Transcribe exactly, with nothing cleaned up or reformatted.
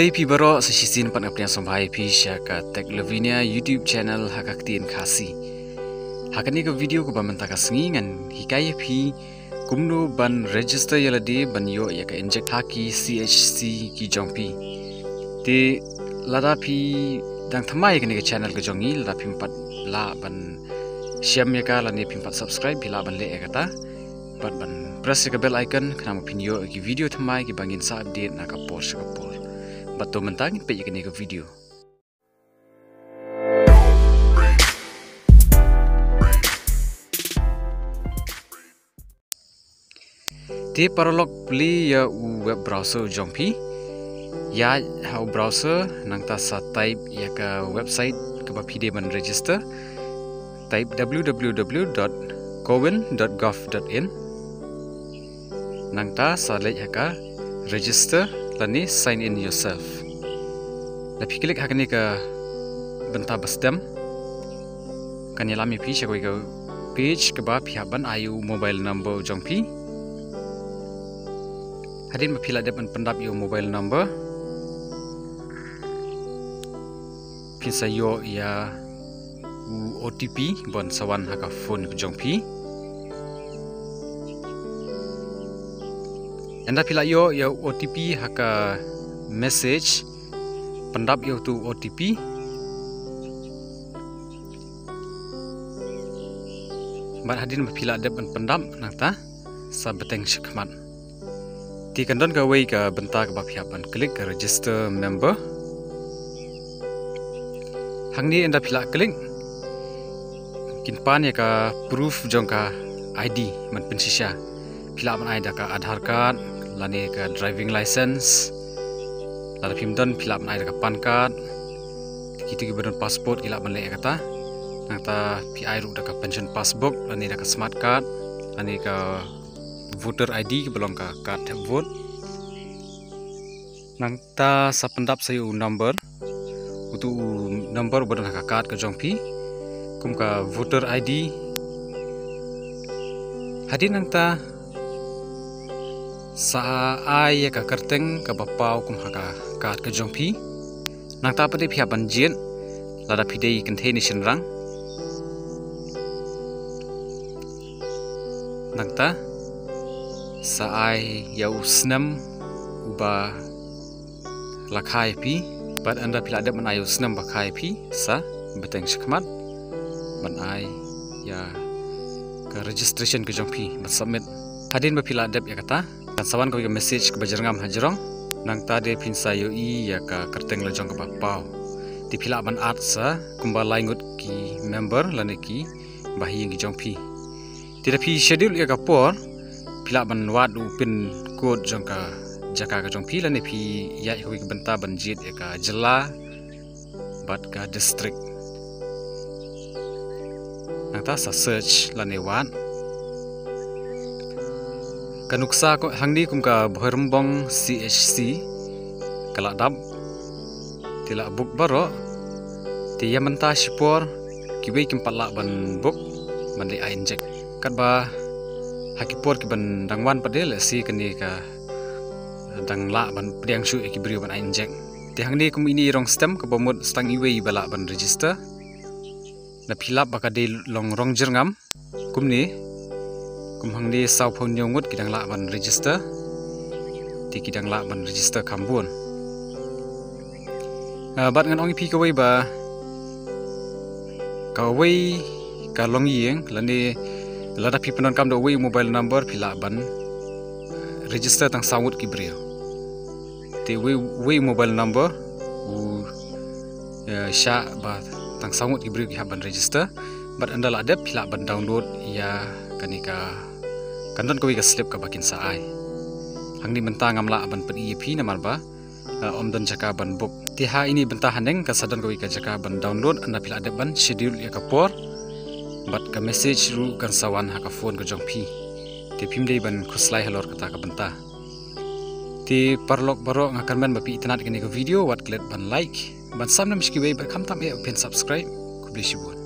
Ïa phi baroh, sa shisien pat nga pdiang sngewbha ïa phi sha ka Tech Lavinia YouTube channel ha ka ktien Khasi. Ha kane ka video kaba mynta ka sngi ngan hikai ïa phi kumno ban register ïa lade ban ïoh ïa ka inject ha ki C H C ki jong phi. Te lada phi dang thymmai ïa kane ka channel ka jong ngi, lada phim pat lah ban shem ïa ka lane phim pat subscribe, phi lah ban leh ïa kata bad ban press ïa ka bell icon, khnang ba phin ïoh ïa ki video thymmai kiba ngin sa update na ka por sha ka por. Bad to mynta ngin peit ïa kane ka video. Te paralok, plie ïa u web browser jong phi. Ïaid ha u browser, nangta sa type ïa ka website kaba phi dei ban register. Type w w w dot cowin dot gov dot in. Nangta sa leit ha ka register lane sign in yourself. Lada phi click ha kane ka bynta ba stem, kan ïalam ïa phi sha kawei ka page kaba phi hap ban ai u mobile number jong phi. Hadien ba phi la dep ban pyndap ïa u mobile number, phin sa ïoh ïa u O T P ban sa wan ha ka phone ka jong phi. Ynda phi la ïoh ïa u O T P ha ka message, pyndap ïa utu u O T P. Bad hadien ba phi la dep ban pyndap, nangta sa bteng shakhmat. Te kan don kawei ka bynta kaba phi hap ban click, ka register member. Hangne ynda phi la click, kin pan ïa ka proof jong ka I D ban pynshisha. Phi lah ban ai da ka Aadhaar card lane ka driving license. Lada phim don, phi lah ban ai da ka PAN card. Kito kiba don passport ki lah ban leh ïa kata. Nangta phi ai ruh da ka pension passbook lane da ka smart card lane ka voter I D kaba long ka card thep vote. Nangta sa pyndap sa ïa u number, utu u number uba don ha ka card ka jong phi kum ka voter I D. Hadien nangta sa ai ïa ka kyrteng kaba paw kum ha ka card ka jong phi. Nangta pat de phi hap ban jied lada phi dei kynthei ne shynrang. Nangta sa ai ïa u snem uba la kha ïa phi. Bad ynda phi la dep ban ai ïa u snem ba kha ïa phi, sa bteng shakhmat ban ai ïa ka registration ka jong phi ban submit. Hadien ba phi la dep ïa kata, kan sa wan kawei ka message kaba jyrngam hajrong. Nangta de phin sa ïohi ïa ka kyrteng la jong kaba paw. Te phi lah ban add sa kumba lai ngut ki member lane kiba ha ïing ki jong phi. Te da phi schedule ïa ka por, phi lah ban wad u pin code jong ka jaka ka jong phi lane phi ïaid ha kawei ka bynta ban jied ïa ka jylla bad ka district. Nangta sa search lane wad. Ka nuksa ko hangne kum ka Bhoirymbong C H C ka la dap. Te la book baroh. Te ïa mynta shipor kiwei kim pat lah ban book ban leit ai inject. Katba ha ki por kiban dang wan pat de, lehse kane ka dang lah ban pdiang shuh ïa ki briew ban ai inject. Te hangne kum ine i rong stem kaba mut sa tang iwei ba lah ban register. Da phi lap ba ka dei long rong jyrngam kumne, kum hangne sawphew hynñiew ngut ki dang lah ban register. Te ki dang lah ban register kham bun. Ah, bad ngan ong ïa phi kawei ba kawei ka longïing lane lada phi pyndonkam da uwei u mobile number phi lah ban register tang saw ngut ki briew. Te uwei, uwei u mobile number u, eh, shah ba tang saw ngut ki briew ki hap ban register. Bad ynda la dep phi lah ban download ïa kane ka, kan don kawei ka slip kaba kin sa ai. Hangne mynta ngam lah ban pyni ïa phi namar ba, eh, ym don jaka ban book. Te ha ine i bynta haneng kan sa don kawei ka jaka ban download ynda phi la dep ban schedule ïa ka por. Bad ka message ruh kan sa wan ha ka phone ka jong phi. Te phim dei ban khuslai halor kata ka bynta. Te paralok baroh, nga kyrmen ba phi itynnad ïa kane ka video, wat klet ban like, ban subscribe sha kiwei bad khamtam eh phin subscribe. Khublei shibun.